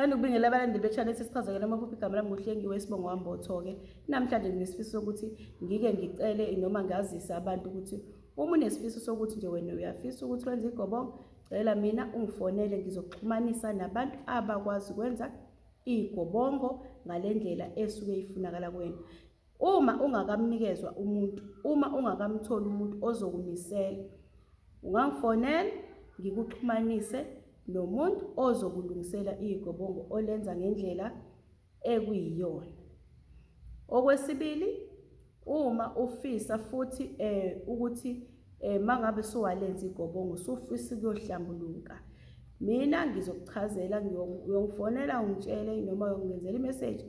Thanda ukubingelela abalandeli be-channel sesichazekela amaphupho. Igama lami nguHlengiwe, isibongo Wambotho-ke. Namhlanje nginesifiso sokuthi ngike ngicele noma ngazise abantu ukuthi uma unesifiso sokuthi nje wena uyafisa ukuthi wenze igobongo, cela mina ungifonele, ngizokuxhumanisa nabantu abakwazi ukwenza igobongo ngale ndlela esuke ifunakala kuwena. Uma ungakamnikezwa umuntu, uma ungakamtholi umuntu ozokunisela, ungangifonela ngikuxhumanise nomuntu ozokulungisela igobongo olenza ngendlela ekuyiyona. Okwesibili, uma ufisa futhi ukuthi mangabe suwalenza igobongo usufisa ukuyohlambuluka, mina ngizokuchazela, uyongifonela ungitshele noma uyongenzela imeseji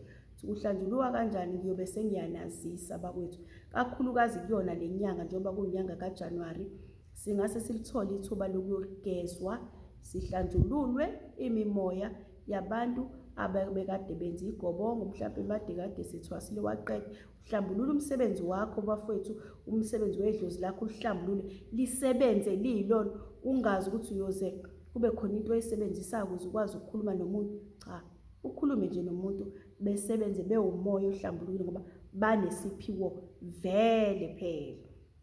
kuhlanjuluka kanjani, ngiyobe sengiyanazisa bakwethu, kakhulukazi kuyona le nyanga njengoba kuyinyanga kaJanuwari, singase silithole ithuba lokuyogezwa sihlanjululwe imimoya yabantu abebekade benza igobongo, mhlawumbe bade kade sithwasile waqeda. Uhlambulula umsebenzi wakho bafowethu, umsebenzi wedlozi lakho uhlambulule lisebenze liyilona, ungazi ukuthi uyoze kube khona into oyisebenzisayo ukuze ukwazi ukukhuluma nomuntu. Cha, ukhulume nje nomuntu besebenze bewumoya ohlambulukile ngoba banesiphiwo vele phela.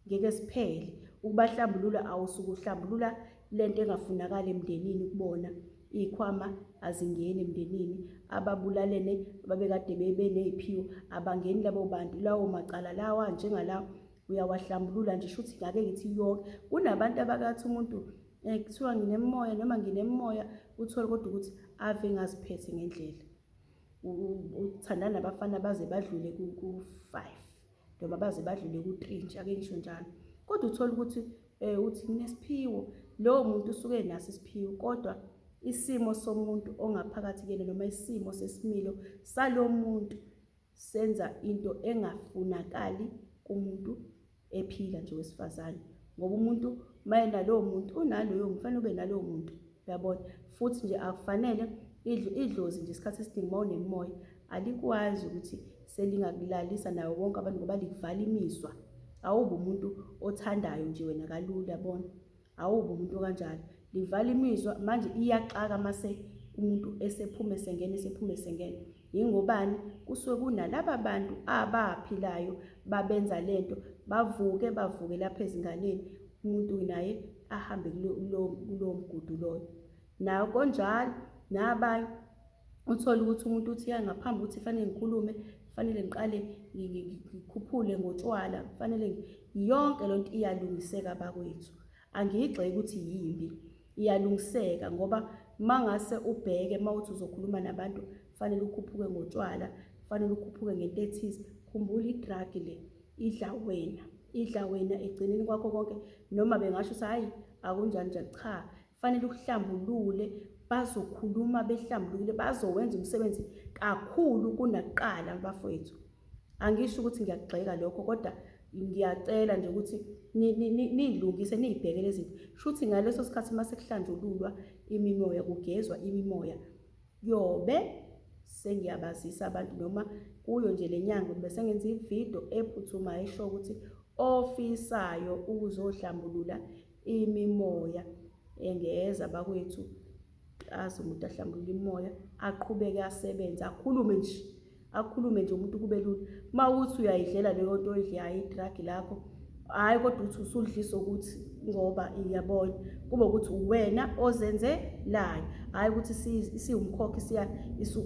Ngeke siphele ukubahlambulula, awusuke uhlambulula lento engafunakali emndenini kubona. Iy'khwama azingeni emndenini, ababulalene ababekade beney'phiwo abangeni labo bantu, lawo macala lawa njengalawo uyawahlambulula nje. Shuthi ngake ngithi yonke kunabantu abakathi umuntu kuthiwa nginemimoya noma nginemimoya, uthole kodwa ukuthi ave engaziphethe ngendlela, uthandana nabafana baze badlule ku-5 noma baze badlule ku-3 nje, ake ngisho njalo. Kodwa uthole ukuthi uthi nginesiphiwo, lowo muntu usuke enaso isiphiwo, kodwa isimo somuntu ongaphakathi kuyena noma isimo sesimilo salo muntu senza into engafunakali kumuntu ephila nje wesifazane. Ngoba umuntu mayenalowo muntu unaloyo muntu, kufanele ube nalowo muntu, uyabona. Futhi nje akufanele idlozi nje isikhathi esiningi uma unemimoya alikwazi ukuthi selingakulalisa nawo wonke abantu ngoba likuvala imizwa. Awubi umuntu othandayo nje wena kalula, yabona, awubi umuntu okanjalo, livala imizwa. Manje iyaxaka mase umuntu esephume sengena, esephume sengena. Yingobani? Kusuke kunalaba bantu abaphilayo babenza lento, bavuke bavuke lapha ezinganeni, umuntu naye ahambe kulowo mgudu loyo. Nako njalo nabanye uthole ukuthi umuntu uthi ya ngaphambi ukuthi fanele ngikhulume, fanele ngiqale ngikhuphule ngotshwala, fanele yonke lonto iyalungiseka bakwethu. Angiyigxeki ukuthi yimbi, iyalungiseka ngoba mangase ubheke mawuthi uzokhuluma nabantu fanele ukhuphuke ngotshwala, fanele ukhuphuke ngento ethize. Khumbula i-drug le idla wena, idla wena egcineni kwakho konke. Noma bengasho ukuthi hhayi akunjani njani, cha, fanele uhlambulule, bazokhuluma behlambulukile, bazowenza umsebenzi kakhulu kunakuqala bafowethu. Angisho ukuthi ngiyakugxeka lokho, kodwa ngiyacela nje ukuthi niyilungise, niyibheke lezi zinto. Shuthi ngaleso sikhathi uma sekuhlanjululwa imimoya, kugezwa imimoya, kuyobe sengiyabazisa abantu noma kuyo nje le nyanga bese ngenza ividiyo ephuthumayo esho ukuthi ofisayo ukuzohlambulula imimoya engeza bakwethu, azi umuntu ahlambulule imimoya, aqhubeke asebenze, akhulume nje, akhulume nje umuntu kube lula. Uma uthi uyayidlela leyo nto oyidlayo i-drug lakho, hhayi kodwa uthi usudlisa ukuthi ngoba iyabona kube ukuthi uwena ozenzelayo, hhayi ukuthi isiwumkhokha isiya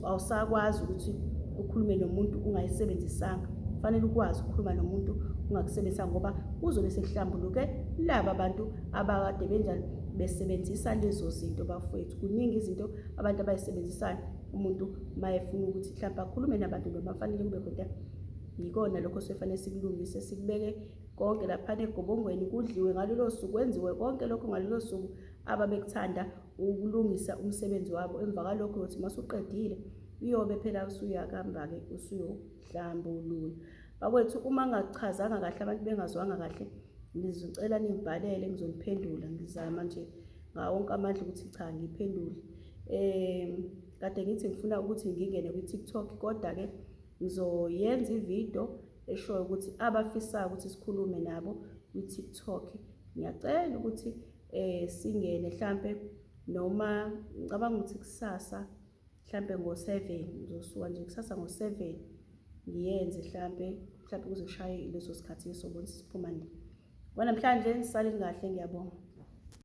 awusakwazi ukuthi ukhulume nomuntu ungayisebenzisanga. Kufanele ukwazi ukukhuluma nomuntu ungakusebenzisanga ngoba kuzobe sekuhlambuluke laba bantu abakade benjani besebenzisa lezo zinto bafowethu. Kuningi izinto abantu abayisebenzisayo umuntu mayefuna ukuthi mhlawumbe akhulume nabantu noma fanele kube khona. Yikona lokho sefanele sikulungise, sikubeke konke laphana egobongweni, kudliwe ngalolo suku, kwenziwe konke lokho ngalolo suku ababekuthanda ukulungisa umsebenzi wabo. Emva kwalokho uyothi masuqedile uyobe phela usuyakamba-ke usuyohlambulula. Bakwethu, uma ngingachazanga kahle abantu bengazwanga kahle, ngizocela ningibhalele, ngizoniphendula. Ngizama nje ngawo wonke amandla ukuthi cha ngiphendule. Kade ngithi ngifuna ukuthi ngingene kwi-TikTok, kodwa-ke ngizoyenza ividiyo eshoyo ukuthi abafisayo ukuthi sikhulume nabo kwi-TikTok, ngiyacela ukuthi singene hlampe noma ngicabanga ukuthi kusasa. Mhlampe ngo-7, ngizosuka nje kusasa ngo-7 ngiyenze mhlampe mhlampe kuze kushaye leso sikhathi sobona siphuma nini. Kwanamhlanje nisaleni kahle, ngiyabonga.